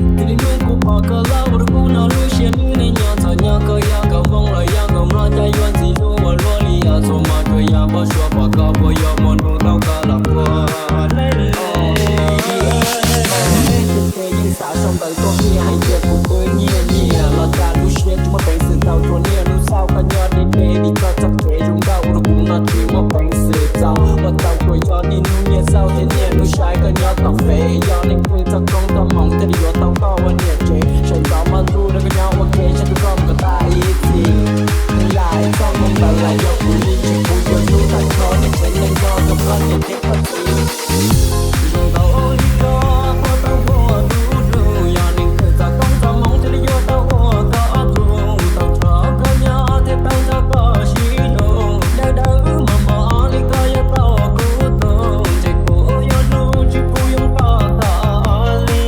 Tus niag hnub kuv pom koj los ua rau kuv hnov lub siab, hnub niaj nyob txom nyem koj yog kawm nplooj los yog kawm nplooj, cas yuav ntxim hlub ua luaj li os, txhua hmo tsuas yog pom suav pom koj puas yog muaj hnub tau koj los ua. Yeej xav sau ntawv tuaj qhia hais tias kuv twb nyiam nyiam los cas lub siab tsis muaj peev xwm tau rua niaj hnub xauj koj nyob deb deb li koj txoj kev zoo nkauj ua rau kuv no tsis muaj peev xwm txaus ua tau tsuas yog niaj hnub nyiam xauj thiab niaj hnub saib koj nyob tom fev, yog leej twg txoj koob txoj hmoov thiaj li yuav tau koj ua niam tsev, sawv ntxov mog ntuj rau koj nyob ua ke saib rau koj mus kom tag ib txhis. Yam txoj moo ntawd los yog kuv li ntsis kuv yuav hlub tag nrho niam tsev neeg nrog rau koj niam thiab koj txiv. Zoo nkauj li koj puas tau muaj tus hlub, yog leej twg txoj koob txoj hmoov thiaj li yuav tau ua koj tus, tau nrog koj nyob thiab tau nrog koj sib hlub, dawb dawb mos mos li koj yuav tau kuv tus, ntshe kuv yuav hlub tsis pub yoo koj tag li.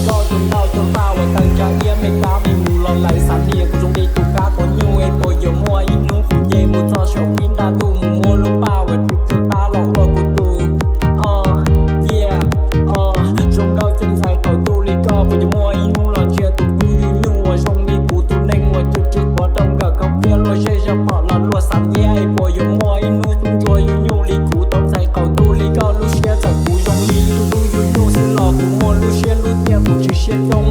Koj tus ntau tus paj uas tawg ntsag iab me kab me mus los lawm, xav tias kuv zoo li tus kab quav nyuj es puas yuav muaj ib hnub kuv nce mus txog saum ib nta ntuj mus muab lub paj uas tsis tshua tab los ua kuv tus. Cia zoo nkauj ceeb ntxhais qaum ntuj li koj puas yuav muaj ib hnub los ntsia tus tub yuj nyuj uas zoo li kuv tus neeg uas tsis tsis pov rau nkawm khaub pliag luag zej zog pom los luag xav ntiab es puas yuav muaj ib hnub tub ntsuag yuj nyuj li kuv tau ntxhais qaum ntuj li koj lub siab txawm kuv zoo li tus tub yuj nyuj xwb los kuv muaj lub siab hlub tiag kuv tsis siab coob